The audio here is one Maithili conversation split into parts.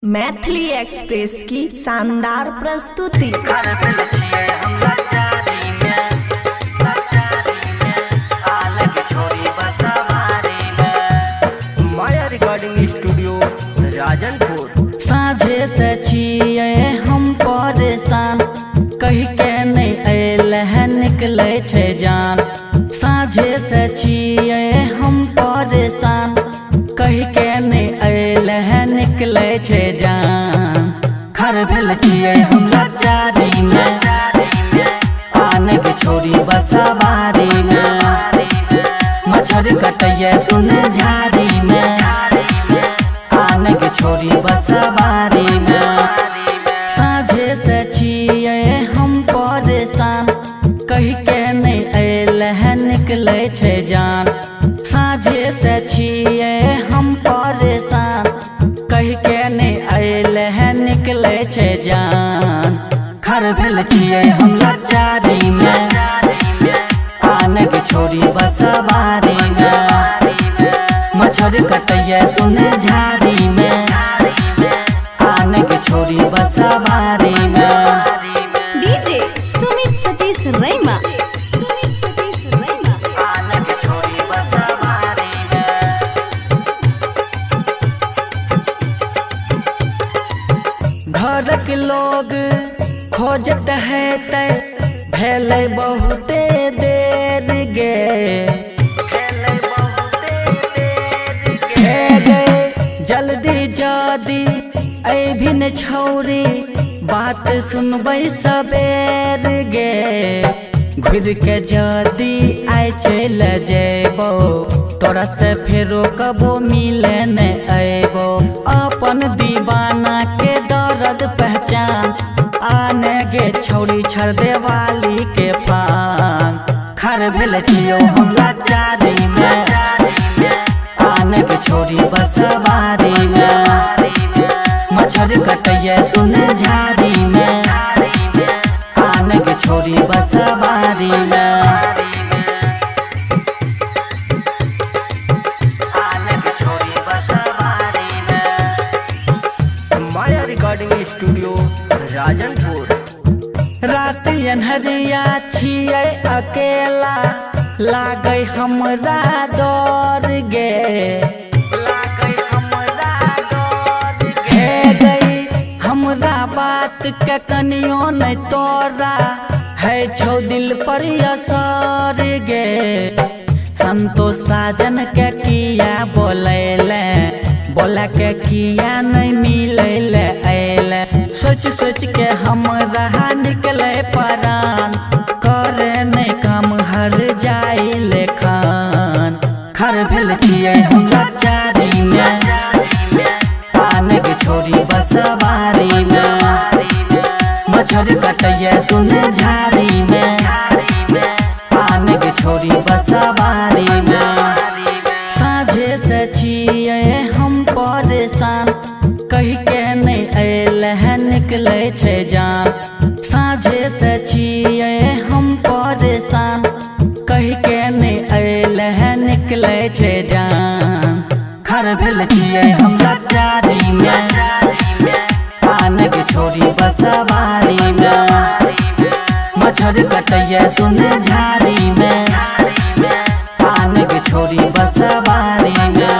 मैथिली एक्सप्रेस की शानदार प्रस्तुति। माया रिकॉर्डिंग स्टूडियो राजनपुर। साँझे से छियै हम परेशान, कहि के नहि अयल है निकलै छै जान। साँझे से छियै हम परेशान, कहि के नहि अयल है निकलै छै जान। खर भेल छियै हम लाचारी में, आन के छोरी बसवारी में। मच्छर कटैया सुन झाड़ी में, आन के छोरी बसवारी में। साँझे से छियै हम परेशान, कहि के नहि अयल है निकलै छै जान। साँझे से छियै हम परेशान, कहि के नहि अयल है निकलै छै जान। खर भेल छियै हम लाचारी में, आन के छोरी बसवारी में। मच्छर कटैया सुन झाड़ी में, आन के छोरी बसवारी में। डीजे सुमित सतीश रैमा। सुमित सतीश रैमा। आन के छोरी बसवारी में। घरक लोग खोजत है ते भेलै बहुते देर गे, हे गे जल्दी जल्दी अभिन छौरी, बात सुनबै सबेर गे। घुर के जदी आइ चल जेबो, तोरा से फेरो कबो मिले न अयबो। अपन दीवाना के दर्द पहचान, आने गे छौरी छड़ देवाली के पान। खर भेल छियौ हम लाचारी में, आन के छोरी बसवारी में। मच्छर कटैया सुन झाड़ी में, आन के छोरी बसवारी में। आन के छोरी बसवारी में। माया रिकॉर्डिंग स्टूडियो राजनपुर। रात अन्हरिया छियै अकेला, लागै हमरा डर गे, लागै हमरा डर गे। गई हमरा बात के कनियो नहि तोरा है छौ दिल पर असर गे। संतोष साजन के किया बोलैले, बोला के किया नहीं मिलैले ऐले। सोच सोच के हमरा निकले परान, करे नहीं काम हर जाइले खान। खर भेल छियै हम लाचारी में, आन के छोरी बसवारी में। मच्छर कटैया सुन झाड़ी में, आन के छोरी बसवारी में। साँझे से छियै हम परेशान, कहि के नहि अयल है निकलै छै जान। साँझे से छियै हम परेशान, कहि के नहि अयल है निकलै छै जान। खर भेल छियै हम लाचारी में, आन के छोरी बसवारी में। मच्छर कटैया सुन झाड़ी में, आन के छोरी बसवारी में।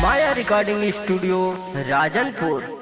माया रिकॉर्डिंग स्टूडियो राजनपुर।